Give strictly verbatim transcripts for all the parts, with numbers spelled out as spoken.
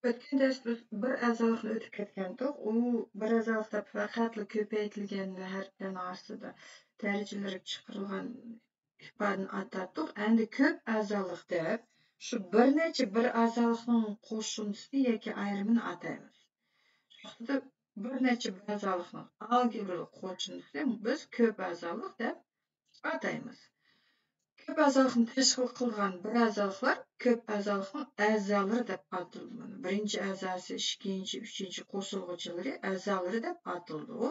ئۆتكەن دەرستە بىز بىر ئەزالىقنى ئۆتۈپ كەتكەنتۇق. ئۇ بىر ئەزالىقتا پەقەتلا كۆپەيتىلگەن ۋە ھەرپلەرنىڭ ئارىسىدا دەرىجىلىرى چىقىرىلغان ئىپادىنى ئاتاتتۇق. ئەمدى كۆپ ئەزالىق دەپ شۇ بىر نەچچە بىر ئەزالىقنىڭ قوشۇندىسىنى ياكى ئايرىمىنى ئاتايمىز. شۇ ۋاقىتتا بىر نەچچە بىر ئەزالىقنىڭ ئالگېبرىلىق قوشۇندىسىنى بىز كۆپ ئەزالىق دەپ ئاتايمىز. كۆپ ئەزالىقنى تەشكىل قىلغان بىر ئەزالىقلار كۆپ ئەزالىقنىڭ ئەزالىرى دەپ ئاتىلىدۇ. مانا، بىرىنچى ئەزاسى، ئىككىنچى، ئۈچىنچى قوشۇلغۇچىلىرى ئەزالىرى دەپ ئاتىلىدۇ.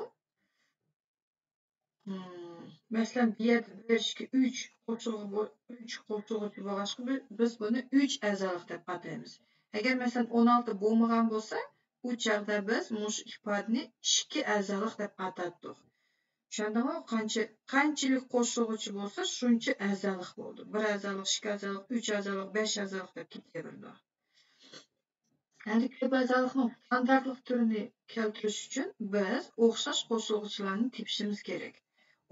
مم، مەسىلەن، بۇ يەردە بىر، ئىككى، ئۈچ قوشۇلغۇ بو-، ئۈچ قوشۇلغۇچى بولغاچقا، بى-، بىز بۇنى ئۈچ ئەزالىق دەپ ئاتايمىز. ئەگەر، مەسىلەن، ئون ئالتە بولمىغان بولسا، ئۇ چاغدا بىز مۇشۇ ئىپادىنى ئىككى ئەزالىق دەپ ئاتاتتۇق. چۈشەندىڭلارمۇ؟ قانچە، قانچىلىك قوشۇلغۇچى بولسا، شۇنچە ئەزالىق بولىدۇ. بىر ئەزالىق، ئىككى ئەزالىق، ئۈچ ئەزالىق، بەش ئەزالىق دەپ كېتىۋېرىدۇ. ئەمدى كۆپ ئەزالىقنىڭ ستاندارتلىق تۈرىنى كەلتۈرۈش ئۈچۈن بىز ئوخشاش قوشۇلغۇچىلارنى تېپىشىمىز كېرەك.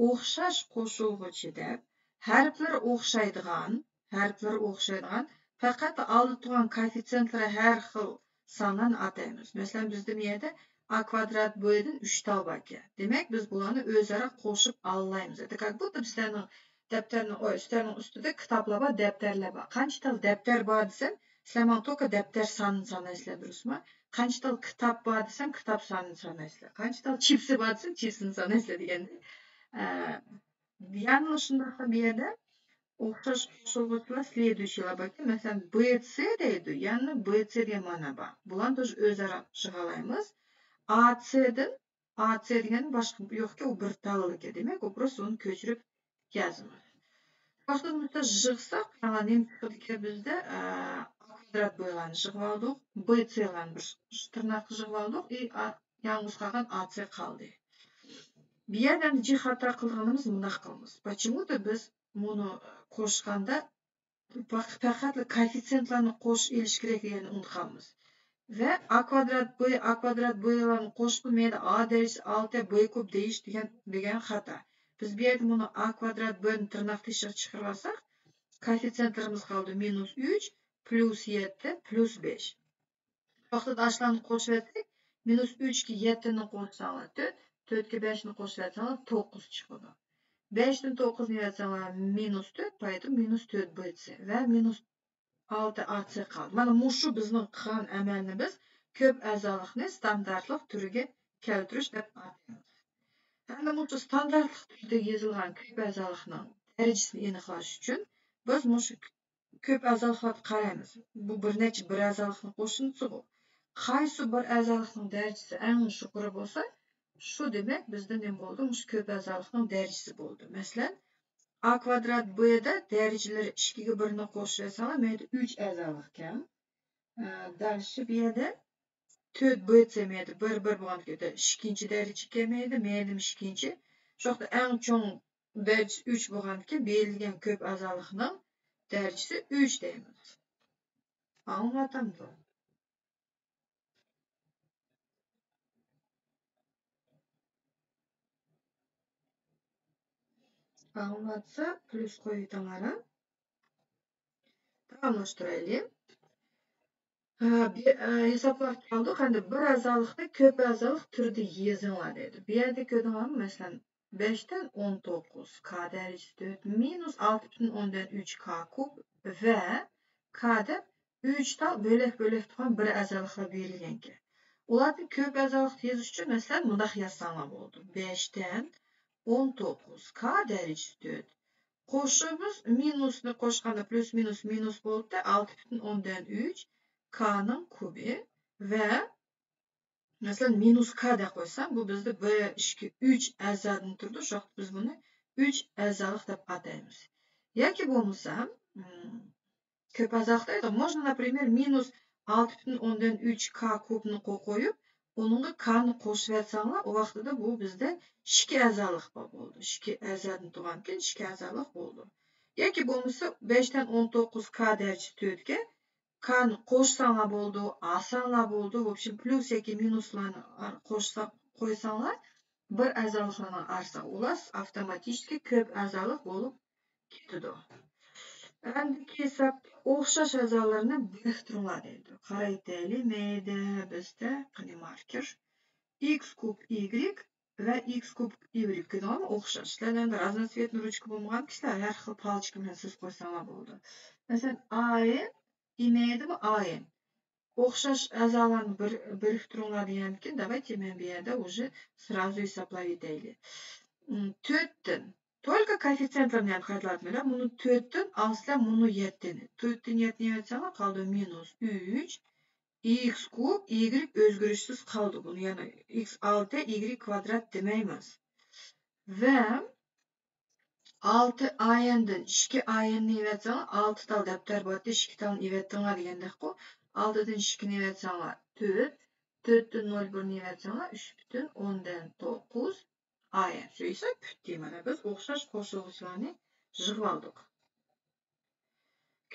ئوخشاش قوشۇلغۇچى دەپ ھەرپلىرى ئوخشايدىغان، ھەرپلىرى ئوخشايدىغان، پەقەت ئالدىدا تۇرغان كوئېففىتسىيېنتلىرى ھەر خىل سانلارنى ئاتايمىز. مەسىلەن، بىزدە بۇ يەردە ئا كۋادرات ب دىن ئۈچ تال باركەن. دېمەك، بىز بۇلارنى ئۆزئارا قوشۇپ ئالالايمىز. Это как будто بىزلەرنىڭ دەپتەرنىڭ، ئۇ ئۈستەلنىڭ ئۈستىدە كىتابلار بار، دەپتەرلەر بار. قانچە تال دەپتەر بار دېسەم، سىلەر ماڭا توكا دەپتەر سانىنى سانايسىلەر، دۇرۇسمۇ؟ قانچە تال كىتاب بار دېسەم، كىتاب سانىنى سانايسىلەر. قانچە تال چىپسى بار دېسەم، چىپسىنى سانايسىلەر دېگەندەك. ئە، يەنىلا شۇنداقلا بۇ يەردە ئوخشاش قوشۇلغۇچىلار، سلېدۇيشىلار باركەن. مەسىلەن، ب س دەيدۇ، يەنە ب س دېگەن مانا بار. بۇلارنى тоже ئۆزئارا يىغالايمىز. ئا س دىن، ئا س دېگەن باشقا يوقكەن، ئۇ بىر تاللىكەن. دېمەك، ئۇ پروستو ئۇنى كۆچۈرۈپ يازىمىز. ۋاقتىدا مۇشۇنداق يىغساق، مانا نېمە چىقىدىكەن بىزدە؟ ئە، ئا كۋادرات ب لارنى يىغىۋالدۇق، ب س لارنى بىر تىرناققا يىغىۋالدۇق، ئى، ئا، يالغۇز قالغان ئا س قالدى. بۇ يەردە ئەمدى جىق خاتا قىلىدىغىنىمىز مۇنداق قىلىمىز. Почему-то بىز بۇنى قوشقاندا پەق-، پەقەتلا كوئېففىتسىيېنتلارنى قوشۇپ ئېلىش كېرەكلىكىنى ئۇنتۇپ قالىمىز. ۋە ئا كۋادرات ب، ئا كۋادرات ب لارنى قوشۇپ، مەيلى ئا دەرىجىسى ئالتە، ب كۇب دېيىش دېگەن، دېگەن خاتا. بىز بۇ يەردە بۇنى ئا كۋادرات ب نى تىرناق تېشىغا چىقىرىۋالساق، كوئېففىتسىيېنتلىرىمىز قالدى مىنۇس ئۈچ، پليۇس يەتتە، پليۇس بەش. ۋاقتىدا ئاشۇلارنى قوشۇۋەتسەك، مىنۇس ئۈچكە يەتتىنى قوشساڭلار تۆت، تۆتكە بەشنى قوشۇۋەتسەڭلار توققۇز چىقىدۇ. بەشتىن توققۇزنى يەتسەڭلار مىنۇس تۆت، پايدا مىنۇس تۆت ب س ۋە مىنۇس ئالتە ئا س قالدى. مانا مۇشۇ بىزنىڭ قىلغان ئەمەلنى بىز كۆپ ئەزالىقنى ستاندارتلىق تۈرىگە كەلتۈرۈش دەپ ئاتايمىز. ھەمدە مۇشۇ ستاندارتلىق تۈردە يېزىلغان كۆپ ئەزالىقنىڭ دەرىجىسىنى ئېنىقلاش ئۈچۈن بىز مۇشۇ كۆپ ئەزالىقلارغا قارايمىز. بۇ بىر نەچچە بىر ئەزالىقنىڭ قوشۇندىسىغۇ. قايسى بىر ئەزالىقنىڭ دەرىجىسى ئەڭ يۇقىرى بولسا، شۇ دېمەك بىزدە نېمە بولدى؟ مۇشۇ كۆپ ئەزالىقنىڭ دەرىجىسى بولدى. مەسىلەن، ئا كۋادرات ب دا دەرىجىلىرى ئىككىگە بىرنى قوشۇۋەتسەڭلار، مەيدە ئۈچ ئەزالىقكەن. ئە، دەرىجىسى بۇ يەردە تۆت ب س، مەيدە بىر، بىر بولغاندىكىن ئىككىنچى دەرىجىگە كەلمەيدۇ، مەيدىمۇ ئىككىنچى. شۇ ۋاقىتتا ئەڭ چوڭ دەرىجىسى ئۈچ بولغاندىكىن، بېرىلگەن كۆپ ئەزالىقنىڭ دەرىجىسى ئۈچ دەيمىز. ئاڭلىنىۋاتامدۇ؟ ئاڭلىنىۋاتسا، پليۇس قويۇۋېتىڭلار، ھە؟ داۋاملاشتۇرايلى. ھە، بى-، ئە، ھېسابلاپ كەلدۇق. ئەمدى بىر ئەزالىقنى كۆپ ئەزالىق تۈردە يېزىڭلار دەيدۇ. بۇ يەردە كۆردۈڭلارمۇ؟ مەسىلەن، بەشتىن ئون توققۇز، ك دەرىجىسى تۆت، مىنۇس ئالتە پۈتۈن ئوندىن ئۈچ ك كۇب ۋە ك دەپ ئۈچ تال بۆلەك-بۆلەك تۇرغان بىر ئەزالىقلار بېرىلگەنكەن. ئۇلارنى كۆپ ئەزالىقتا يېزىش ئۈچۈن، مەسىلەن، مۇنداق يازساڭلار بولىدۇ. بەشتىن ئون توققۇز، ك دەرىجىسى تۆت. قوشۇمىمىز مىنۇسنى قوشقاندا پليۇس مىنۇس مىنۇس بولدى، ئالتە پۈتۈن ئوندىن ئۈچ ك نىڭ كۇبى ۋە، مەسىلەن، مىنۇس ك دەپ قويسام، بۇ بىزدە بىر، ئىككى، ئۈچ ئەزادىن تۇرىدۇ. شۇ ۋاقىت بىز بۇنى ئۈچ ئەزالىق دەپ ئاتايمىز. ياكى بولمىسا، مم، كۆپ ئەزالىق دەيدۇ. Можно, например, مىنۇس ئالتە پۈتۈن ئوندىن ئۈچ ك كۇبنى قويۇپ، ئۇنىڭغا ك نى قوشۇۋەتسەڭلار، ئۇ ۋاقتىدا بۇ بىزدە ئىككى ئەزالىق بار بولدى. ئىككى ئەزادىن تۇرغانكەن، ئىككى ئەزالىق بولدى. ياكى بولمىسا، بەشتىن ئون توققۇز ك دەرىجىسى تۆتكە ك نى قوشساڭلار بولدى، ئالساڭلار بولدى. В общем، پليۇس ياكى مىنۇسلارنى قوشسا-، قويساڭلار، بىر ئەزالىقلارنىڭ ئارىسىغا ئۇلار ئاپتوماتىچتىكى كۆپ ئەزالىق بولۇپ كېتىدۇ. ئەندىكى ھېساب ئوخشاش ئەزالارنى بىرىكتۈرۈڭلار دەيدۇ. قارايتەيلى، مەيدە بىزدە قېنى ماركېر. ئىكس كۇب ئىگرېك ۋە ئىكس كۇب ئىگرېك كۆرۈڭلارمۇ ئوخشاش. سىلەر ئەمدى разноцветный رۇچكا بولمىغان كىشىلەر ھەر خىل پالچىكا بىلەن سىزىپ قويساڭلار بولىدۇ. مەسىلەن، ئايەن، ئىمەيدىمۇ ئايەن. ئوخشاش ئەزالارنى بىر، بىرىكتۈرۈڭلار دېگەندىكىن، давайте مەن بۇ يەردە уже сразу ھېسابلاپ ئۆتەيلى. م، تۆتتىن. Только коэффициентلارنى ھەم قايتىلاپ مەن مۇنى تۆتتىن ئالسىلەر، مۇنى يەتتىنى. تۆتتىن يەتتىنى ئەۋەتسەڭلار، قالدى مىنۇس ئۈچ. ئىكس كۇب، ئىگرېك ئۆزگىرىشسىز قالدى. بۇنى يەنە ئىكس ئالتە، ئىگرېك كۋادرات دېمەيمىز. ۋە ئالتە ئايەندىن ئىككى ئايەننى ئېۋەتسەڭلار، ئالتە تال دەپتەر بارتى، ئىككى تالنى ئېۋەتتىڭلار دېگەندەكقۇ. ئالتىدىن ئىككىنى ئېۋەتسەڭلار، تۆت. تۆتتىن نول بىرنى ئېۋەتسەڭلار، ئۈچ پۈتۈن ئوندىن توققۇز ئايەن. شۇ ھېساب پۈتتى. مانا بىز ئوخشاش قوشۇلغۇچىلارنى يىغىۋالدۇق.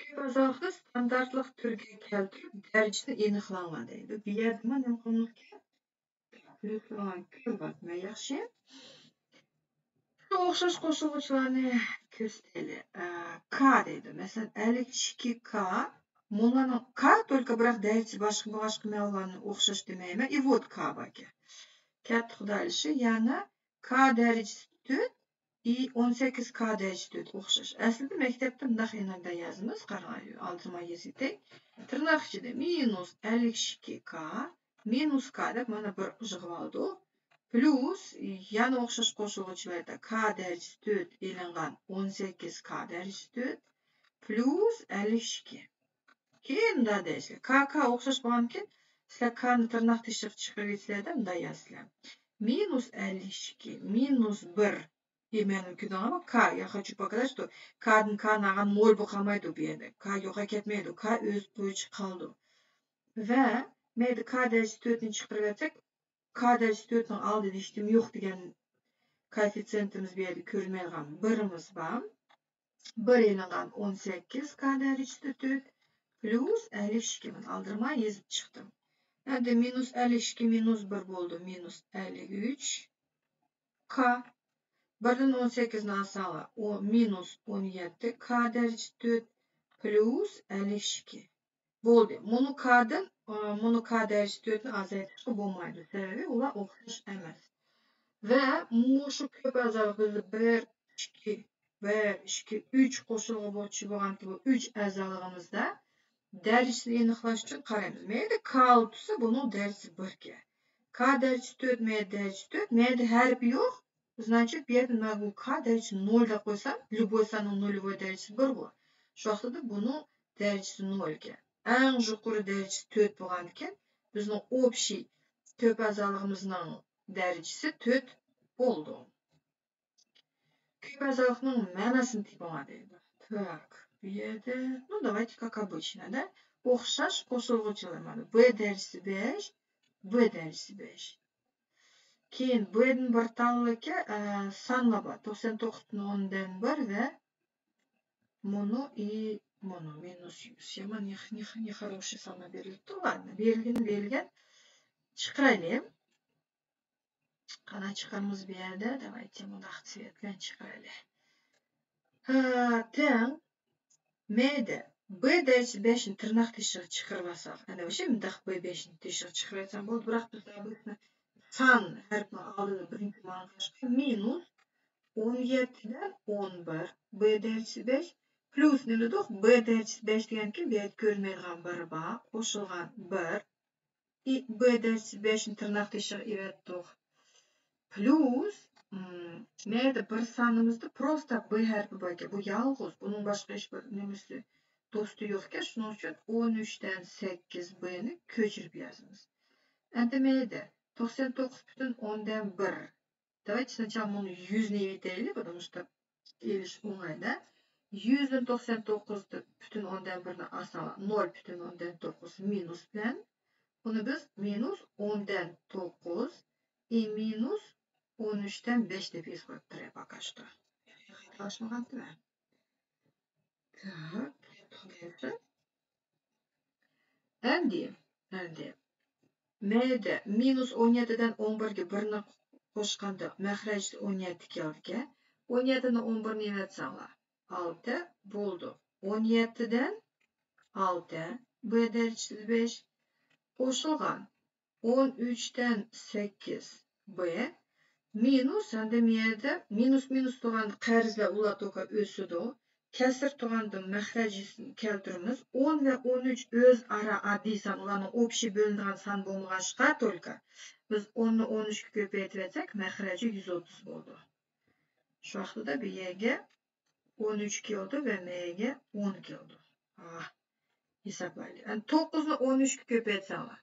كۆپ ئەزالىقنى ستاندارتلىق تۈرگە كەلتۈرۈپ، دەرىجىسىنى ئېنىقلاڭلار دەيدۇ. بۇ يەردە مانا نېمە قىلىمىزكەن؟ پليۇس بىلەن كۆرۈۋاتىمەن، ياخشى. شۇ ئوخشاش قوشۇلغۇچىلارنى كۆرسىتەيلى. ئە، ك دەيدۇ. مەسىلەن، ئەللىك ئىككى ك. مۇنۇلارنىڭ ك только بىراق دەرىجىسى باشقا، باشقا مەلۇملارنى ئوخشاش دېمەيمەن. И вот ك باركەن. كەتتى خۇدايلىشى. يەنە ك دەرىجىسى تۆت، ئى ئون سەككىز ك دەرىجىسى تۆت ئوخشاش. ئەسلىدە مەكتەپتە مۇنداق ئېنىقدا يازىمىز، قاراڭ، ئالدىرىماي يېزىۋېتەي. تىرناق ئىچىدە مىنۇس ئەللىك ئىككى ك، مىنۇس ك دەپ مانا بىر يىغىۋالدۇق. پليۇس يەنە ئوخشاش قوشۇلغۇچىلاردا ك دەرىجىسى تۆت ئېلىنغان ئون سەككىز ك دەرىجىسى تۆت پليۇس ئەللىك ئىككى. كېيىن مۇنداق دەيسىلەر. ك، ك ئوخشاش بولغاندىكىن، سىلەر كنى تىرناق تېشىغا چىقىرىۋېتىسىلەردە مۇنداق يازىسىلەر. مىنۇس ئەللىك ئىككى، مىنۇس بىر. ئى، مەن كۆردۈڭلارمۇ؟ ك، я хочу показать, что كدىن كنى ئالغان نول بولۇپ قالمايدۇ بۇ يەردە. ك يوقاپ كەتمەيدۇ. ك ئۆز بويىچە قالىدۇ. ۋە مەيدە ك دەرىجىسى تۆتنى چىقىرىۋەتسەك، ك دەرىجىسى تۆتنىڭ ئالدىدا ھېچنېمە يوق دېگەن كوئېففىتسىيېنتىمىز بۇ يەردە كۆرۈنمەيدىغان بىرىمىز بار. بىر ئېلىنغان ئون سەككىز ك دەرىجىسى تۆت پليۇس ئەللىك ئىككى. مەن ئالدىرىماي يېزىپ چىقتىم. ئەمدى مىنۇس ئەللىك ئىككى مىنۇس بىر بولدى، مىنۇس ئەللىك ئۈچ ك. بىردىن ئون سەككىزنى ئالساڭلار، ئۇ مىنۇس ئون يەتتە ك دەرىجىسى تۆت پليۇس ئەللىك ئىككى. بولدى. مۇنۇ كدىن، ئە، مۇنۇ ك دەرىجىسى تۆتنى ئازايتىشقا بولمايدۇ. سەۋەبى ئۇلار ئوخشاش ئەمەس. ۋە مۇشۇ كۆپ ئەزالىق بىزدە بىر، ئىككى، بىر، ئىككى، ئۈچ قوشۇلغۇچى بولغانكى، بۇ ئۈچ ئەزالىقىمىزدا دەرىجىسىنى ئېنىقلاش ئۈچۈن قارايمىز. مەيلى ك تۇرسا، بۇنىڭ دەرىجىسى بىركەن. ك دەرىجىسى تۆت، مەيدە دەرىجىسى تۆت، مەيدە ھەرپى يوق. Значит، بۇ يەردە مەن بۇ ك دەرىجىسى نول دەپ قويسام، любой ساننىڭ нулевой دەرىجىسى بىر بۇ. شۇ ۋاقتىدا بۇنىڭ دەرىجىسى نولكەن. ئەڭ يۇقىرى دەرىجىسى تۆت بولغاندىكىن، بىزنىڭ ئوبشىي كۆپ ئەزالىقىمىزنىڭ دەرىجىسى تۆت بولدى. كۆپ ئەزالىقنىڭ مەناسىنى تېپىڭلار دەيدۇ. Так، بۇ يەردە، ну, давайте, как обычно, да. ئوخشاش قوشۇلغۇچىلار، مانا، ب دەرىجىسى بەش، ب دەرىجىسى بەش. كېيىن ب دىن بىر تاللىكى، ئە، سانلار بار. توقسان توققۇز پۈتۈن ئوندىن بىر ۋە مۇنۇ، ئى، مۇنۇ، مىنۇس يۈز. يامان نېخ-، نېخ-، نېخاراشي سانلار بېرىلىپتۇ. لادنە، بېرىلگىنى بېرىلگەن. چىقىرايلى. قانداق چىقىرىمىز بۇ يەردە؟ داۋايتى مۇنداق سۋېت بىلەن چىقىرايلى. ھە، تەڭ. مەيدە ب دەرىجىسى بەشنى تىرناق تېشىغا چىقىرىۋالساق، ئەنە، ۋاشه مۇنداق ب بەشنى تېشىغا چىقىرىۋەتسەم بولدى. بىراق بىز بۇنى سان ھەرپنىڭ ئالدىدا بىرىنچى ماڭغاچقا، مىنۇس ئون يەتتىدىن ئون بىر ب دەرىجىسى بەش پليۇس نېمە دېدۇق؟ ب دەرىجىسى بەش دېگەنكى بۇ يەردە كۆرۈنمەيدىغان بىر بار، قوشۇلغان بىر. ئى، ب دەرىجىسى بەشنى تىرناق تېشىغا ئېۋەتتۇق. پليۇس، م، مەيدە بىر سانىمىزدا پروستا ب ھەرپى باركەن. بۇ يالغۇز. بۇنىڭ باشقا ھېچبىر نېمىسى، دوستى يوقكەن. شۇنىڭ ئۈچۈن ئون ئۈچتىن سەككىز ب نى كۆچۈرۈپ يازىمىز. ئەمدى مەيدە توقسان توققۇز پۈتۈن ئوندىن بىر. داۋايتى سناچالا مۇنى يۈزنى ئېلىۋېتەيلى، потому что ئېلىش ئوڭايدا. يۈزدىن توقسان توققۇز پۈتۈن ئوندىن بىرنى ئالساڭلار، نول پۈتۈن ئوندىن توققۇز مىنۇس بىلەن. بۇنى بىز مىنۇس ئوندىن توققۇز، ئى، مىنۇس ئون ئۈچتىن بەش دەپ يېزىپ قويۇپ تۇراي، пока что. خاتالاشمىغانتىمەن. Так، خاتالاشتى. ئەمدى، ئەمدى. مەيدە مىنۇس ئون يەتتىدىن ئون بىرگە بىرنى قوشقاندا مەخرەجدە ئون يەتتە كېلىدىكەن. ئون يەتتىدىن ئون بىرنى ئېلىۋەتسەڭلار، ئالتە بولدى. ئون يەتتىدىن ئالتە، ب دەرىجىسى بەش، قوشۇلغان ئون ئۈچتىن سەككىز، ب مىنۇس، ئەمدى مۇ يەردە مىنۇس مىنۇس تۇرغاندا قەرزلەر ئۇلار توكا ئۆسىدۇ. كەسىر تۇرغاندا مەخرەجنى كەلتۈرىمىز. ئون ۋە ئون ئۈچ ئۆزئارا ئاددىي سان، ئۇلارنىڭ ئوبشىي بۆلۈنىدىغان سان بولمىغاچقا، تولكا بىز ئوننى ئون ئۈچكە كۆپەيتىۋەتسەك، مەخرەجى يۈز ئوتتۇز بولىدۇ. شۇ ۋاقتىدا بۇ يەرگە ئون ئۈچ كەلدى ۋە مەيگە ئون كەلدى. ھېسابلايلى. ئەمدى توققۇزنى ئون ئۈچكە كۆپەيتسەڭلار.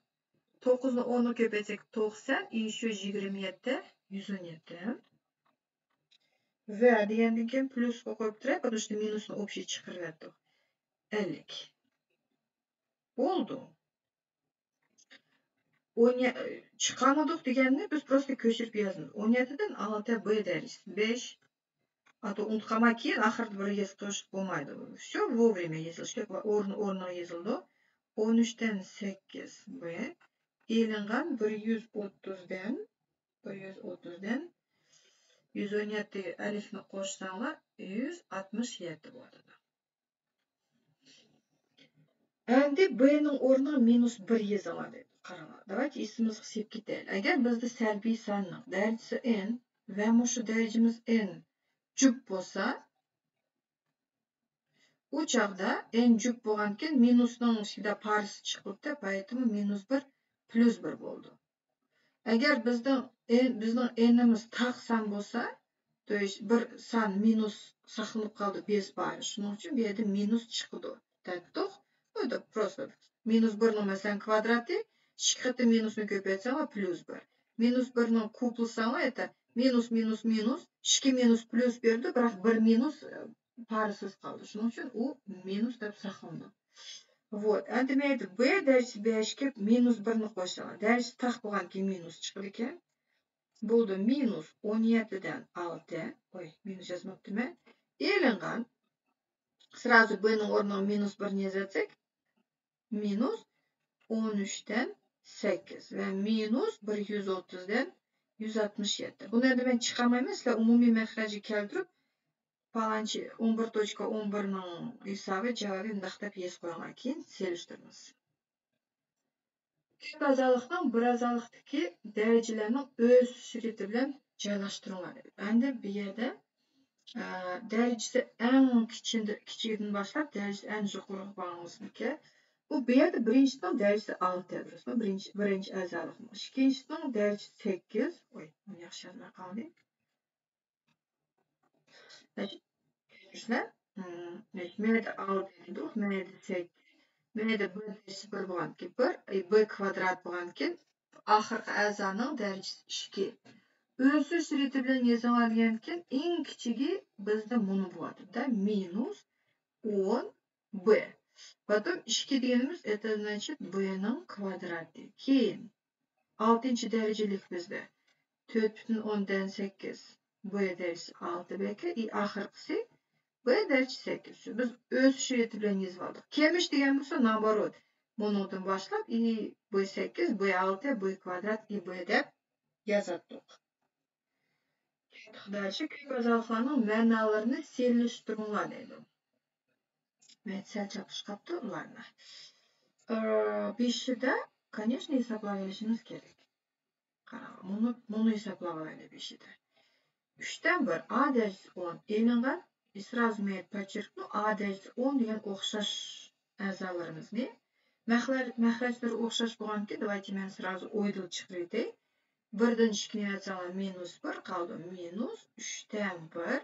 توققۇزنى ئونغا كۆپەيتسەك، توقسان، ئىشۇ يىگىرمە يەتتە، يۈز ئون يەتتە. ۋە دېگەندىن كېيىن پليۇسقا قويۇپ تۇراي، потому что مىنۇسنى ئوبشىي چىقىرىۋەتتۇق. ئەللىك. بولدى. ئون يە-، چىقارمىدۇق دېگەننى بىز پروستا كۆچۈرۈپ يازىمىز. ئون يەتتىدىن ئالتە، ب دەرىجىسى بەش. ئاتا ئۇنتۇپ قالماي، كېيىن ئاخىرىدا بىر يېزىپ قويۇشقا بولمايدۇ. Всё вовремя يېزىلىشى كېرەك. ئورنى ئورنىغا يېزىلىدۇ. ئون ئۈچتىن سەككىز، ب ئېلىنغان بىر يۈز ئوتتۇزدىن، بىر يۈز ئوتتۇزدىن يۈز ئون يەتتە ئەلىفنى قوشساڭلار، يۈز ئاتمىش يەتتە بولىدۇ. ئەمدى ب نىڭ ئورنىغا مىنۇس بىر يېزىڭلار دەيدۇ. قاراڭلار، давайте ئېسىمىزگە سېلىپ كېتەيلى. ئەگەر بىزدە سەلبىي ساننىڭ دەرىجىسى n ۋە مۇشۇ دەرىجىمىز n جۈپ بولسا، ئۇ چاغدا n جۈپ بولغاندىكىن مىنۇسنىڭ ئىچىدە پارىسى چىقىپتۇ، поэтому مىنۇس بىر پليۇس بىر بولىدۇ. ئەگەر بىزنىڭ، بىزنىڭ n مىز تاق سان بولسا، то есть بىر سان مىنۇس ساقلىنىپ قالدى، بەش بار. شۇنىڭ ئۈچۈن بۇ يەردە مىنۇس چىقىدۇ دەپتۇق. ئۇ يەردە просто مىنۇس بىرنىڭ، مەسىلەن، كۋادراتى، ئىككى قېتىم مىنۇسنى كۆپەيتسەڭلار، پليۇس بىر. مىنۇس بىرنىڭ كۇبلىساڭلار، ئەتە مىنۇس، مىنۇس، مىنۇس، ئىككى مىنۇس پليۇس بېرىدۇ، بىراق بىر مىنۇس، ئە، پارىسىز قالدى. شۇنىڭ ئۈچۈن ئۇ مىنۇس دەپ ساقلىنىدۇ. Вот. ئەمدى مەيدە ب دەرىجىسى بەشكە مىنۇس بىرنى قوشساڭلار، دەرىجىسى تاق بولغاندىكىن مىنۇس چىقىدىكەن. بولدى، مىنۇس ئون يەتتىدىن ئالتە. ئوي، مىنۇس يازماپتىمەن. ئېلىنغان. سرازۇ ب نىڭ ئورنىغا مىنۇس بىرنى يېزىۋەتسەك، مىنۇس ئون ئۈچتىن سەككىز ۋە مىنۇس بىر يۈز ئوتتۇزدىن يۈز ئاتمىش يەتتە. بۇنى ئەمدى مەن چىقارمايمەن، سىلەر ئومۇمىي مەخرەجگە كەلتۈرۈپ، پالانچى ئون بىر توچكا ئون بىرنىڭ ھېسابى، جاۋابى مۇنداق دەپ يېزىپ قويۇڭلار، كېيىن سېلىشتۇرىمىز. كۆپ ئەزالىقنىڭ بىر ئەزالىقتىكى دەرىجىلەرنىڭ ئۆسۈش رېتى بىلەن جايلاشتۇرۇڭلار دەيدۇ. ئەمدى بۇ يەردە، ئە، دەرىجىسى ئەڭ كىچىكىدىن باشلاپ، دەرىجىسى ئەڭ يۇقىرىغا بارغىنىمىزنىڭكى، بۇ، بۇ يەردە بىرىنچىنىڭ دەرىجىسى ئالتە، دۇرۇسمۇ؟ بىرىنچى، بىرىنچى ئەزالىقمۇ. ئىككىنچىسىنىڭ دەرىجىسى سەككىز. ئوي، بۇنى ياخشى يازماي قالدى. كۆرۈشلەر، مەيدە ئالتە دېدۇق، مەيدە سەككىز، مەيدە ب دەرىجىسى بىر بولغانكى بىر، ب كۋادرات بولغانكى ئاخىرقى ئەزانىڭ دەرىجىسى ئىككى. ئۆسۈش رېتى بىلەن يېزىڭلار دېگەنكىن، ئەڭ كىچىكى بىزدە مۇنۇ بولاتتى-دە، مىنۇس ئون ب. Потом ئىككى دېگىنىمىز، это значит ب نىڭ كۋادراتى. كېيىن ئالتىنچى دەرىجىلىك بىزدە تۆت پۈتۈن ئوندىن سەككىز، ب دەرىجىسى ئالتە بەركە، ئى، ئاخىرقىسى ب دەرىجىسى سەككىز. بىز ئۆسۈش رېتى بىلەن يېزىۋالدۇق. كېمىش دېگەن بولسا، наоборот، مۇنىڭدىن باشلاپ ئى ب سەككىز، ب ئالتە، ب كۋادرات، ئى ب دەپ يازاتتۇق. كۆپ ئەزالىقلارنىڭ مەنالىرىنى سېلىشتۇرۇڭلار دەيدۇ. مەن سەل چاپلىشىپ قاپتۇ ئۇلارنى. ئى، بېشىدا، конечно، ھېسابلاۋېلىشىمىز كېرەك. قاراڭ، مۇنۇ، مۇنۇ ھېسابلاۋالايلى بېشىدا. ئۈچتىن بىر، ئا دەرىجىسى ئون ئېلىنغان، سرازۇ مەيدە подчеркну، ئا دەرىجىسى ئون دېگەن ئوخشاش ئەزالىرىمىزنى، مەخرەج-، مەخرەجلىرى ئوخشاش بولغانكى، давайте مەن سرازۇ ئويدىن چىقىرىۋېتەي. بىردىن ئىككىنى ئەتسەڭلار، مىنۇس بىر قالدى، مىنۇس ئۈچتىن بىر،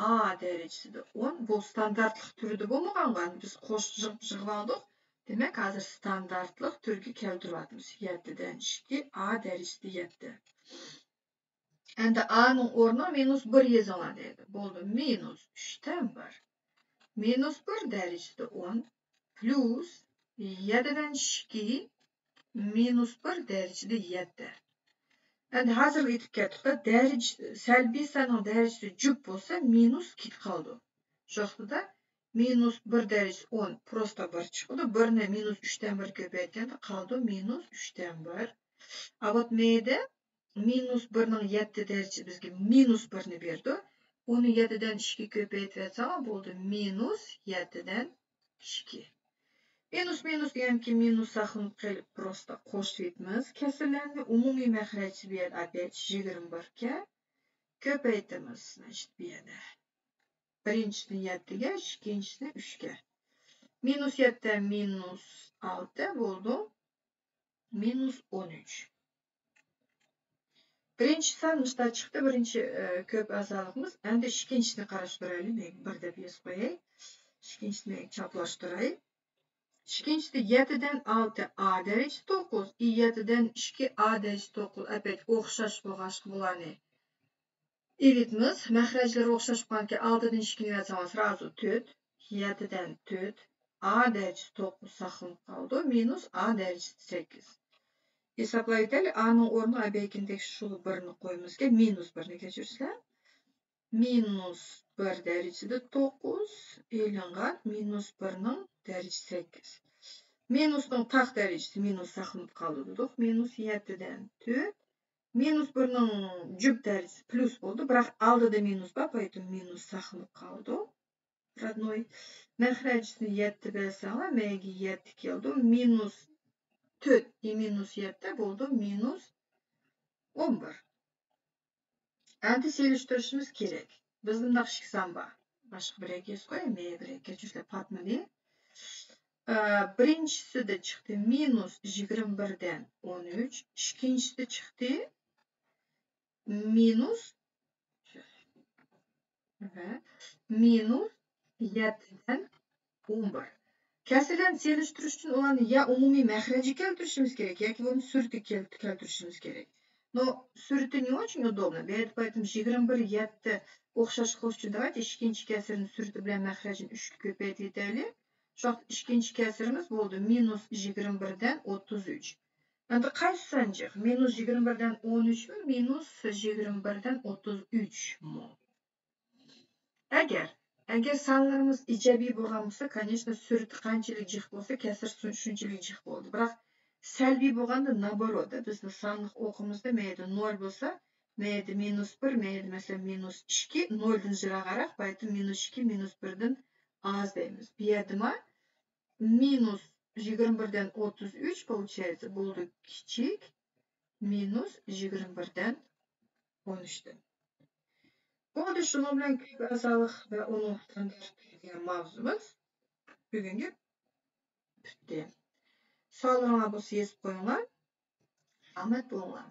ئا دەرىجىسىدە ئون. بۇ ستاندارتلىق تۈرىدە بولمىغانغا، بىز قوش-، يىغ-، يىغىۋالدۇق. دېمەك، ھازىر ستاندارتلىق تۈرگە كەلتۈرۈۋاتىمىز. يەتتىدىن ئىككى، ئا دەرىجىسىدە يەتتە. ئەمدى ئانىڭ ئورنىغا مىنۇس بىر يېزىڭلار دەيدۇ. بولدى، مىنۇس ئۈچتىن بىر. مىنۇس بىر دەرىجىدە ئون، پليۇس يەتتىدىن ئىككى، مىنۇس بىر دەرىجىدە يەتتە. ئەمدى ھازىر ئېيتىپ كەتتۇق-دە، دەرىجە، سەلبىي ساننىڭ دەرىجىسى جۈپ بولسا، مىنۇس كېتىپ قالىدۇ. شۇ ۋاقتىدا مىنۇس بىر دەرىجىسى ئون، پروستا بىر چىقىدۇ. بىرنى مىنۇس ئۈچتىن بىر كۆپەيتكەندە قالىدۇ مىنۇس ئۈچتىن بىر. ئا، вот مەيدە مىنۇس بىرنىڭ يەتتە دەرىجىسى بىزگە مىنۇس بىرنى بېرىدۇ. ئۇنى يەتتىدىن ئىككىگە كۆپەيتىۋەتسەڭ بولدى، مىنۇس يەتتىدىن ئىككى. مىنۇس مىنۇس دېگەنكى مىنۇس ساقلىنىپ قېلىپ، پروستا قوشۇۋېتىمىز. كەسىرلەرنى ئومۇمىي مەخرەج بۇ يەردە ئاپەت يىگىرمە بىرگە كۆپەيتىمىز. Значит، بۇ يەردە بىرىنچىسىنى يەتتىگە، ئىككىنچىسىنى ئۈچكە. مىنۇس يەتتە مىنۇس ئالتە بولدى. مىنۇس ئون ئۈچ. بىرىنچى سان مۇشتا چىقتى، بىرىنچى، ئە، كۆپ ئەزالىقىمىز. ئەمدى ئىككىنچىسىنى قاراشتۇرايلى. مەن بىر دەپ يېزىپ قوياي. ئىككىنچىسىنى چاپلاشتۇراي. ئىككىنچىسى يەتتىدىن ئالتە ئا دەرىجىسى توققۇز، ئى يەتتىدىن ئىككى ئا دەرىجىسى توققۇز. ئەپەت ئوخشاش بولغاچقا بۇلارنى ئېلىتىمىز. مەخرەجلىرى ئوخشاش بولغانكەن، ئالتىدىن ئىككىنى ئەلسەڭ سرازۇ تۆت، يەتتىدىن تۆت ئا دەرىجىسى توققۇز ساقلىنىپ قالىدۇ، مىنۇس ئا دەرىجىسى سەككىز. ھېسابلاۋېتەيلى، ئانىڭ ئورنىغا ئەبەيكىندەك شۇ بىرنى قويىمىزكەن، مىنۇس بىرنى كەچۈرسىلەر. مىنۇس بىر دەرىجىسىدە توققۇز ئېلىنغان، مىنۇس بىرنىڭ دەرىجىسى سەككىز. مىنۇسنىڭ تاق دەرىجىسى مىنۇس ساقلىنىپ قالىدۇ دېدۇق، مىنۇس يەتتىدىن تۆت. مىنۇس بىرنىڭ جۈپ دەرىجىسى پليۇس بولدى، بىراق ئالدىدا مىنۇس بار، поэтому مىنۇس ساقلىنىپ قالىدۇ. رودنوي مەخرەجىسىنى يەتتە بەرسەڭلار، مەيگە يەتتە كەلدى، مىنۇس تۆت، ئى مىنۇس يەتتە بولدى، مىنۇس ئون بىر. ئەمدى سېلىشتۇرۇشىمىز كېرەك. بىزدە مۇنداق ئىككى سان بار. باشقا بىرەرگە يېزىپ قوياي، مەيگە بىرەرگە كەچۈرسىلەر، پاتمىدى. ئە، بىرىنچىسىدە چىقتى مىنۇس يىگىرمە بىردىن ئون ئۈچ، ئىككىنچىسىدە چىقتى مىنۇس، ۋە مىنۇس يەتتىدىن ئون بىر. كەسىرلەرنى سېلىشتۇرۇش ئۈچۈن ئۇلارنى يا ئومۇمىي مەخرەجگە كەلتۈرۈشىمىز كېرەك، ياكى بولمىسا سۈرىتىگە كەلت-، كەلتۈرۈشىمىز كېرەك. نو سۈرىتى نېمە ئۈچۈن ئۇدوبنو؟ بۇ يەردە بايىتىم يىگىرمە بىر، يەتتە ئوخشاش قىلىش ئۈچۈن، داۋايتى ئىككىنچى كەسىرنى سۈرىتى بىلەن مەخرەجنى ئۈچكە كۆپەيتىۋېتەيلى. شۇ ۋاقىت ئىككىنچى كەسىرىمىز بولدى مىنۇس يىگىرمە بىردىن ئوتتۇز ئۈچ. ئەمدى قايسى سان جىق؟ مىنۇس يىگىرمە بىردىن ئون ئۈچمۇ، مىنۇس يىگىرمە بىردىن ئوتتۇز ئۈچمۇ؟ ئەگەر، ئەگەر سانلىرىمىز ئىجابىي بولغان بولسا، كونېچنو، سۈرىتى قانچىلىك جىق بولسا، كەسىر شۇ-، شۇنچىلىك جىق بولىدۇ. بىراق، سەلبىي بولغاندا، نابوروت، بىزنىڭ سانلىق ئوقىمىزدا مەيدە نول بولسا، مەيدە مىنۇس بىر، مەيدە، مەسىلەن، مىنۇس ئىككى، نولدىن يىراقراق، بايىتىم مىنۇس ئىككى، مىنۇس بىردىن ئاز دەيمىز. بۇ يەردىمۇ مىنۇس يىگىرمە بىردىن ئوتتۇز ئۈچ، получается، بولدى كىچىك مىنۇس يىگىرمە بىردىن ئون ئۈچتىن. بولدى، شۇنىڭ بىلەن كۆپ ئەزالىق ۋە ئۇنىڭ ستاندارت دېگەن ماۋزۇمىز بۈگۈنگە پۈتتى. سوئاللىرىڭلار بولسا يېزىپ قويۇڭلار. سالامەت بولۇڭلار.